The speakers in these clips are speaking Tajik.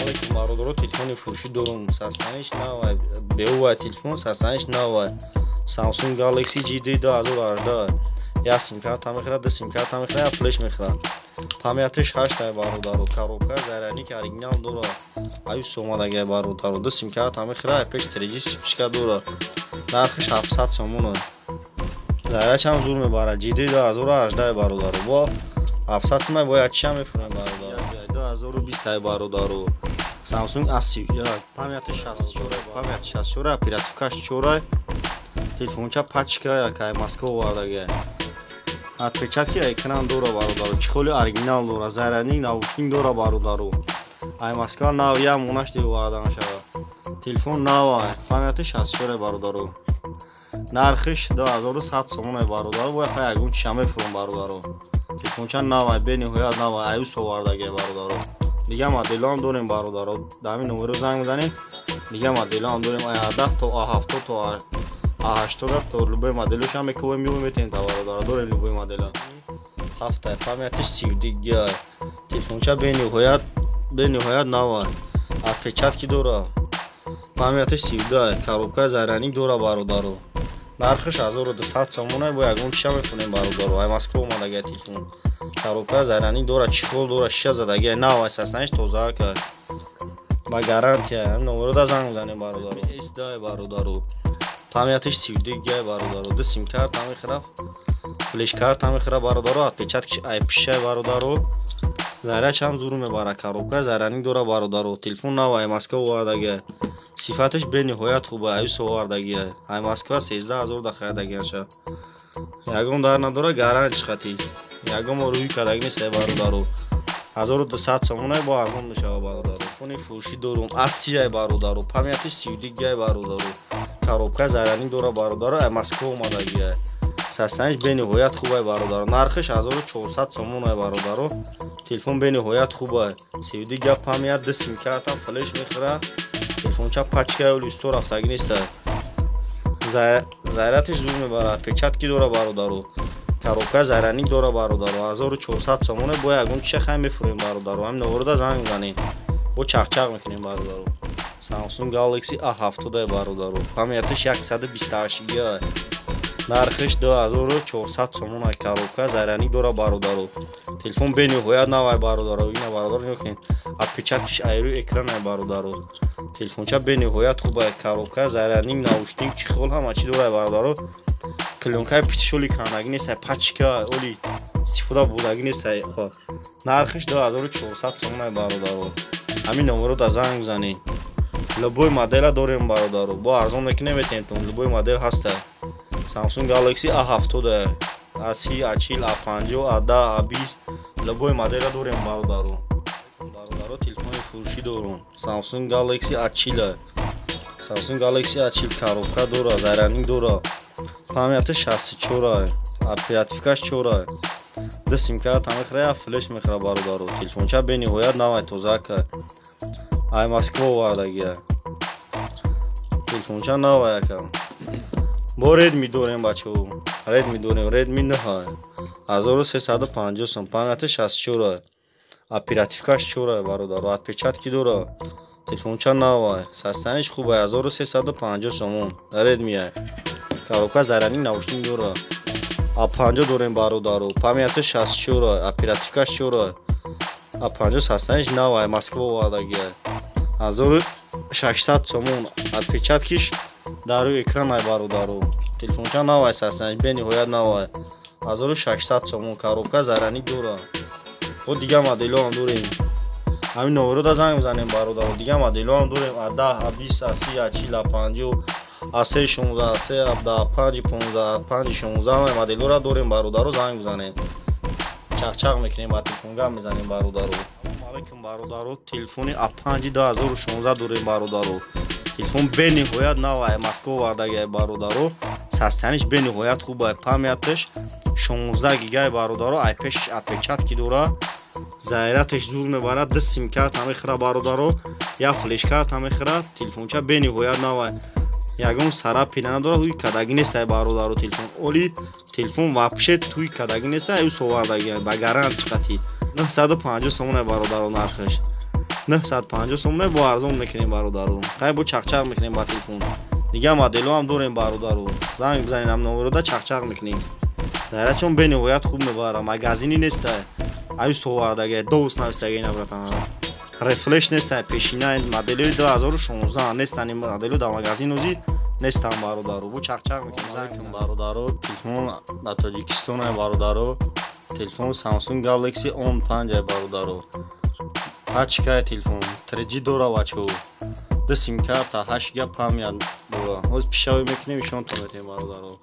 Алейкум бародаро, телефони фурӯшӣ дорум. Состояниш навай, беувай телефон, состояниш навай. Samsung Galaxy J2 2018. Як сим-карта мехӯрад, ду сим-карта мехӯрад, як флеш мехӯрад. Памятиш 8 бародаро, коробка зарядник оригинал дора. Аюс омадагай бародаро, ду сим-карта мехӯрад, пеш 3G вспышка дора. Нархиш 700 сомон. Зарядчам зур мебарад. J2 2018 бародаро. Бо 700 сомон бо як чиша мефурӯем бародаро. 2020 бародаро. Samsung A31, памяти 64, памяти 64, оперативкаш 4, телефонча пачка якай Москва овардагай. Отпечатки экран дора бародаро, чехоли оригинал дора, зарядник, наушник дора бародаро. Ай Москва нав я монаш оварда нашава. Телефон нав, памяти 64 бародаро. Нархиш 2100 сомон бародаро, бо яхай ягон чиша мефурӯм бародаро. Телефонча нав, бениҳоят нав, аюс овардагай бародаро. Дига моделҳоам дорем бародаро, дар ҳамин номеро занг мезанем. Дига моделҳоам дорем А10 то А70 то А80 то любой моделошам мекувем, меоем метем та бародаро, дорем любой модела. 7 памятиш 32 гига. Телефонча бениҳоят нав, отпечатки дора. Памятиш 32, коробка зарядник дора бародаро. Нархиш 1200 сомон, бо ягон чиша мефурӯем бародаро. Ай Москва омадагай телефон. Коробка зарядник дора, чехол дора, шиша задагай, нав, состояниш тоза ка. Ба гарантия, ҳамин номеро да занг мезанем бародаро. S10 бародаро. Памятиш 32 гига бародаро. Ду сим-карта мехӯрад, флеш-карта мехӯрад бародаро, отпечаткиш IP6 бародаро. Зарядчам зур мебарад, коробка зарядник дора бародаро. Телефон нав, ай Москва овардагай. Сифаташ бениҳоят хуб, аюс овардагай. Ай Москва 13000 да харидагиаша. Ягон дар надора, гарантиш хати. Ягон мо рӯй кардаги нест бародаро. 1200 сомон бо арзон мешава бародаро. Телефони фурӯшӣ дорум, A30 бародаро, памятиш 32 гига бародаро. Коробка зарядник дора бародаро, ай Москва омадагиай. Состояниш бениҳоят хуб бародаро. Нархиш 1400 сомон бародаро. Телефон бениҳоят хуб. 32 гига памят, ду сим-карта, флеш мехӯрад. Телефонча пачка олисто рафтагӣ нест. Зарядиш зур мебарад, отпечатки дора бародаро. Коробка зарядник дора бародаро. 1400 сомон бо ягон чиша хай мефурӯем бародаро. Ҳамин номеро да занг мезанем. Бо чақчақ мекунем бародаро. Samsung Galaxy A70 бародаро. Памятиш 128 гига. Нархиш 2400 сомон. Коробка зарядник дора бародаро. Телефон бениҳоят навай бародаро. Ина бародаро нигоҳ кунед. Отпечаткиш айрӯи экран бародаро. Телефонча бениҳоят хуб. Коробка зарядник, наушник, чехол ҳама чи дора бародаро. Клёнкаи пичиш оли кандагӣ нест, пачка оли истифода бурдагӣ нест. Нархиш 2400 сомон бародаро. Ҳамин номеро да занг мезанед. Любой модела дорем бародаро. Бо арзон мекунем метем. Любой модел ҳаста. Samsung Galaxy A70, A30, A40, A50, A10, A20 любой модела дорем бародаро. Бародаро, телефони фурӯшӣ дорум. Samsung Galaxy A40. Samsung Galaxy A40 коробка дора, зарядник дора. Памяти 64, оперативкаш 4. Ду сим-карта мехӯрад, як флеш мехӯрад бародаро. Телефонча бениҳоят навай, тоза ка. Ай Москва овардагия. Телефонча навай ака. Бо Redmi дорем бачаҳо. Redmi дорем, Redmi 9. 1350 сом, памяти 64. Оперативкаш 4 бародаро, отпечатки дора. Телефонча навай, состояниш хуб, 1350 сомон. Redmi. Коробка зарядник, наушник дора. А50 дорем бародаро, памяти 64, оперативкаш 4. А50 состояниш навай, Москва овардагия. 1600 сомон, отпечаткиш дар рӯи экран ай бародаро. Телефонча навай, состояниш бениҳоят навай. 1600 сомон, коробка зарядник дора. Бо дига моделҳоам дорем. Ҳамин номеро да занг мезанем бародаро. Дига моделҳоам дорем А10, А20, А30, А40, А50, А3 16, А3 А5 15, А5 16 моделҳоро дорем бародаро, занг мезанем. Чақчақ мекунем, ба телефон гап мезанем бародаро. Салом алейкум бародаро, телефони А5 2016 дорем бародаро. Телефон бениҳоят нав, ай Москва овардагай бародаро. Состояниш бениҳоят хуб, памятиш 16 гигай бародаро, ай пешиш отпечатки дора. Зарядаш зур мебарад, ду сим-карта мехӯрад бародаро, як флеш-карта мехӯрад. Телефонча бениҳоят нав, ягон царапина надора, ҳуй кардагӣ нест бародаро. Телефон оли телефон вообще туй кардагӣ нест, аюс овардагӣ ба гарантиш қати 950 сомон бародаро нархиш. 950 сомона бо арзон мекунем бародару. Қай бо чақчақ мекунем ба телефон. Дигар моделҳо ҳам дорем бародару. Занг бизанед ҳам номерода чақчақ мекунем. Зарядчон бениҳоят хуб мебарад. Магазини неста. Аю совардага, дос навистага ина братан. Рефлеш неста, пешина моделҳои 2016 нестан, ин моделҳо дар магазин ози нестан бародару. Бо чақчақ мекунем. Занг бародару, телефон дар Тоҷикистон ай бародару. Телефон Samsung Galaxy On 5 ай бародару. Пачкаи телефон 3G дора бачаҳо. Ду сим-карта 8 ГБ память дора. Ҳоз пишавӣ мекунем, ишонтон метем бародару.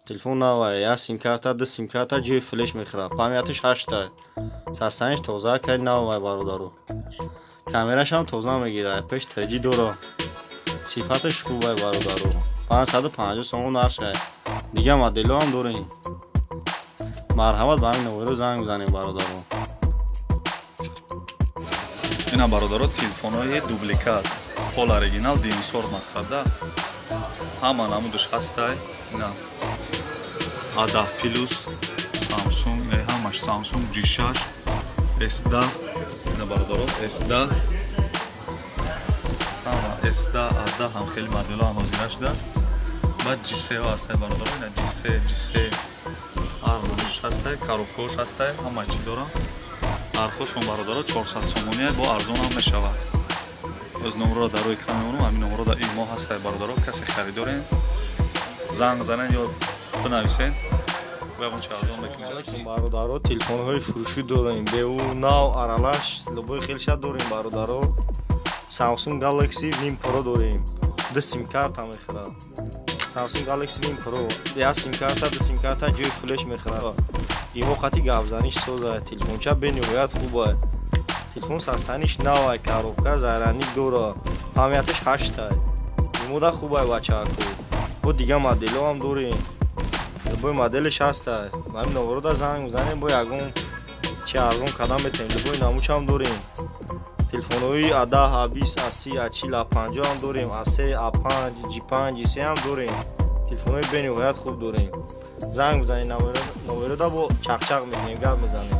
Телефон навай, як сим-карта, ду сим-карта ҷои флеш мехӯрад. Памятиш 8та. Састаниш тоза кай навай бародару. Камерашам тоза мегирад. Пеш 3G дора. Сифаташ хубай бародару. 550 сомон нархшай. Дигар моделҳо ҳам дорем. Марҳамат ба ҳамин номеро занг бизанем бародару. Ина бародаро телефонҳои дубликат, пол оригинал, динсор мақсада. Ҳама намудаш ҳастай. Ина A10 Plus, Samsung, ҳамаш Samsung G6, S10. Ина бародаро S10. Ҳама S10, A10 ҳам хеле моделҳо ҳам ҳозира шуда. Баъд G3 ҳастай бародаро, ина G3, G3 ҳар намудаш ҳастай, коробкаҳош ҳастай, ҳама чӣ дорам. Нархошон бародаро 400 сомонӣ бо арзон ҳам мешавад. Боз номерро дар рӯи экран мемонам, ҳамин номерро дар имо ҳастай бародаро, касе харидорен занг занен ё бинависен, ягон чи арзон мекунем. Бародаро телефонҳои фурӯшӣ дорем, беу нав аралаш лубои хелша дорем бародаро. Samsung Galaxy Win Pro дорем. Ду сим-карта мехӯрад. Samsung Galaxy Win Pro як сим-карта, ду сим-карта ҷои флеш мехӯрад. Имо қати гапзаниш соза, телефонча бениҳоят хуба. Телефон састаниш навай, коробка зарядник дора, памятиш 8та. Имода хубай бачаҳако. Бо дигар моделҳо ҳам дорем. Любой моделиш ҳастай. Ҳамин номерода занг мезанем, бо ягон чи арзон кардан метавонем. Любой намудш ҳам дорем. Телефонҳои A10, A20, A30, A40, A50 ҳам дорем, A3, A5, G5, G3 ҳам дорем. Телефонҳои бениҳоят хуб дорем. Занг бизанед номерода бо чақчақ мекунем, гап мезанем.